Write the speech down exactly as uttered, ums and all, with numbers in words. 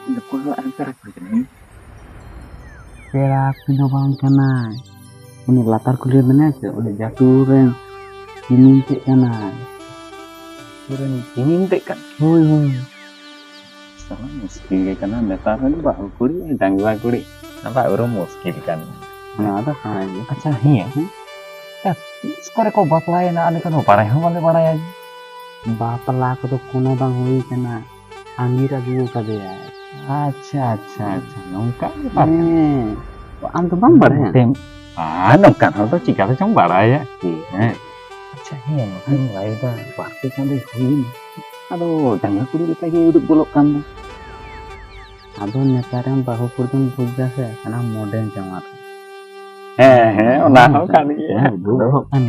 ᱤᱧ ᱫᱚ ᱚᱠᱚᱭ ᱦᱚᱸ ᱟᱨ ᱯᱮᱲᱟ ᱠᱩᱲᱤ ᱠᱟᱹᱱᱟᱹᱧ᱾ ᱯᱮᱲᱟ ᱠᱩᱲᱤ ᱫᱚ ᱵᱟᱝ ᱠᱟᱱᱟᱭ, ᱩᱱᱤ ᱞᱟᱛᱟᱨ ᱠᱩᱞᱦᱤ ᱨᱮ ᱢᱮᱱᱟᱭᱟ ᱥᱮ, ᱩᱱᱤ ᱡᱟᱹᱛᱩ ᱨᱮᱱ ᱠᱤᱢᱤᱱ ᱛᱮᱫ ᱠᱟᱱᱟᱭ᱾ ᱟᱹᱛᱩ ᱨᱮᱱ ᱠᱤᱢᱤᱱ ᱛᱮᱫ ᱠᱟᱱᱟᱭ? ᱦᱳᱭ, ᱦᱳᱭ᱾ ᱥᱟᱞᱟ ᱢᱩᱥᱠᱤᱞ ᱜᱮ ᱠᱟᱱᱟ, ᱱᱮᱛᱟᱨ ᱨᱮᱱ ᱵᱟᱹᱦᱩ ᱠᱩᱲᱤ ᱰᱟᱺᱜᱩᱣᱟ ᱠᱩᱲᱤ ᱟᱵᱟᱨ ᱩᱨᱩᱢ ᱢᱩᱥᱠᱤᱞ ᱠᱟᱱ᱾ ᱚᱱᱟ ᱫᱚ ᱠᱟᱱ ᱜᱮ᱾ ᱟᱪᱪᱷᱟ, ᱦᱮᱸ, ᱦᱮᱸ? ᱭᱟ, ᱛᱤᱥ ᱠᱚᱨᱮ ᱠᱚ ᱵᱟᱯᱞᱟᱭᱮᱱᱟ? ᱟᱞᱮ ᱠᱚᱫᱚ ᱵᱟᱲᱟᱭ ᱦᱚᱸ ᱵᱟᱞᱮ ᱵᱟᱲᱟᱭᱟ᱾ ᱵᱟᱯᱞᱟ ᱠᱚᱫᱚ ᱠᱳᱱᱳ ᱵᱟᱝ ᱦᱩᱭ ᱠᱟᱱᱟ, ᱟᱸᱜᱤᱨ ᱟᱹᱜᱩ ᱠᱟᱫᱮᱭᱟᱭ᱾ ᱟᱪᱪᱷᱟ, ᱟᱪᱪᱷᱟ, ᱟᱪᱪᱷᱟ, ᱱᱚᱝᱠᱟ ᱵᱮᱯᱟᱨ᱾ ᱦᱮᱸ, ᱟᱢ ᱫᱚ ᱵᱟᱢ ᱵᱟᱲᱟᱭᱟ? ᱛᱮᱢ-, ᱟᱨ ᱱᱚᱝᱠᱟᱱ ᱦᱚᱲ ᱫᱚ ᱪᱤᱠᱟᱹ ᱛᱮᱪᱚᱢ ᱵᱟᱲᱟᱭᱟ? ᱦᱮᱸ᱾ ᱟᱪᱪᱷᱟ, ᱦᱮᱸ, ᱱᱚᱝᱠᱟᱧ ᱞᱟᱹᱭᱫᱟ, ᱵᱟᱨ ᱯᱮ ᱪᱟᱸᱫᱳᱭ ᱦᱩᱭᱮᱱᱟ᱾ ᱟᱫᱚ ᱰᱟᱺᱜᱩᱣᱟ ᱠᱩᱲᱤ ᱞᱮᱠᱟ ᱜᱮ ᱩᱫᱩᱜ ᱜᱚᱞᱚᱜ ᱠᱟᱱ ᱫᱚ᱾ ᱟᱫᱚ ᱱᱮᱛᱟᱨ ᱨᱮᱱ ᱵᱟᱹᱦᱩ ᱠᱩᱲᱤ ᱫᱚᱢ ᱵᱩᱡᱽ ᱫᱟ ᱥᱮ, ᱥᱟᱱᱟᱢ modern ᱡᱟᱢᱟ ᱨᱮ᱾ ᱦᱮᱸ, ᱦᱮᱸ, ᱚᱱᱟ ᱦᱚᱸ ᱠᱟᱱ ᱜᱮᱭᱟ᱾ ᱦᱮᱸ, ᱩᱫᱩᱜ ᱜᱚᱞᱚᱜ ᱠᱟᱱ